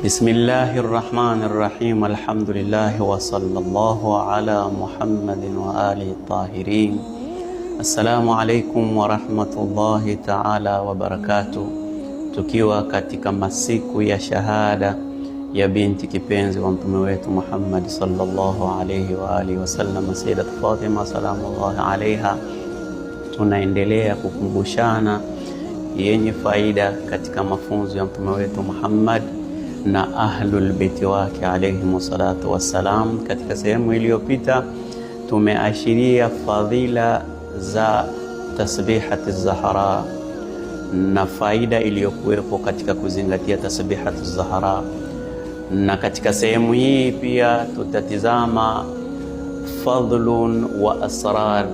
Bismillahi rrahmani rrahim. Alhamdulillahi wa sallallahu ala Muhammadin wa alihi tahirin. Assalamu alaikum warahmatullahi taala wabarakatuh. Tukiwa katika masiku ya shahada ya binti kipenzi wa mtume wetu Muhammad sallallahu alayhi wa alihi wasallam, Sayyidat Fatima salamullahi alaiha, tunaendelea kukumbushana yenye faida katika mafunzo ya mtume wetu Muhammad na ahlul beiti wake alayhimu salatu wassalam. Katika sehemu iliyopita tumeashiria fadhila za tasbihati Zahra na faida iliyokuwepo katika kuzingatia tasbihati Zahra, na katika sehemu hii pia tutatizama fadlun wa asrar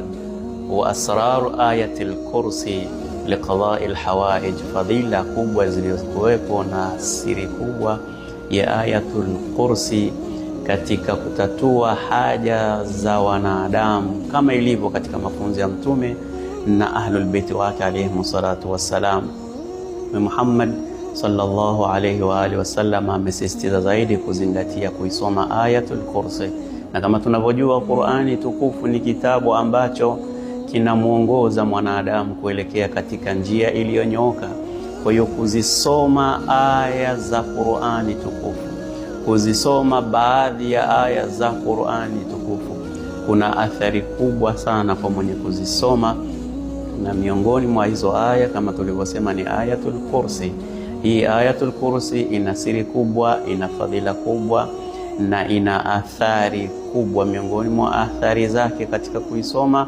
wa asraru ayati lkursi liqadai lhawaij, fadhila kubwa zilizokuwepo na siri kubwa ya Ayatul Kursi katika kutatua haja za wanadamu kama ilivyo katika mafunzo ya Mtume na ahlul beiti wake alayhimu salatu wassalam. Mtume Muhammad sallallahu alayhi wa alihi wasallam amesisitiza zaidi kuzingatia kuisoma Ayatul Kursi, na kama tunavyojua Qur'ani tukufu ni kitabu ambacho kinamwongoza mwanadamu kuelekea katika njia iliyonyooka. Kwa hiyo kuzisoma aya za Qur'ani tukufu, kuzisoma baadhi ya aya za Qur'ani tukufu kuna athari kubwa sana kwa mwenye kuzisoma, na miongoni mwa hizo aya kama tulivyosema ni Ayatul Kursi. Hii Ayatul Kursi ina siri kubwa, ina fadhila kubwa na ina athari kubwa. Miongoni mwa athari zake katika kuisoma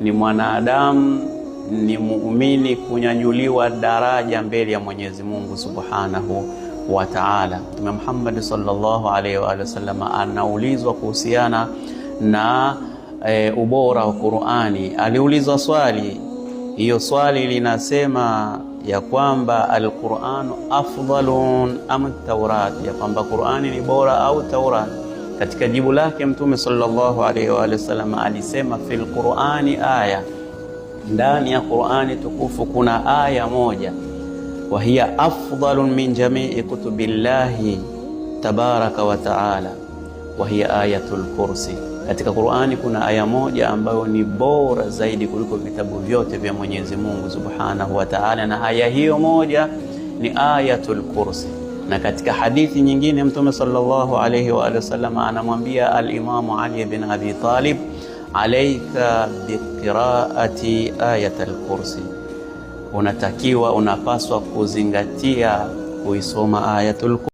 ni mwanadamu ni muumini kunyanyuliwa daraja mbele ya Mwenyezi Mungu Subhanahu wa Ta'ala. Mtume Muhammad sallallahu alaihi wa sallam anaulizwa kuhusiana na ubora wa Qur'ani. Aliulizwa swali, hiyo swali linasema ya kwamba al-Qur'anu afdalun am Taurat, ya kwamba Qur'ani ni bora au Taurat. Katika jibu lake Mtume sallallahu alaihi wa sallam alisema fil Qur'ani aya, ndani ya Qur'ani tukufu kuna aya moja, wa hiya afdalun min jamii kutubillahi tabaraka wa taala, wa hiya ayatul kursi. Katika Qur'ani kuna aya moja ambayo ni bora zaidi kuliko vitabu vyote vya Mwenyezi Mungu subhanahu wa taala, na aya hiyo moja ni ayatul kursi. Na katika hadithi nyingine Mtume sallallahu alayhi wa alihi wasallam anamwambia al-Imamu Ali bin Abi Talib, alaika biqiraati ayatul kursi, unatakiwa unapaswa kuzingatia kuisoma ayatul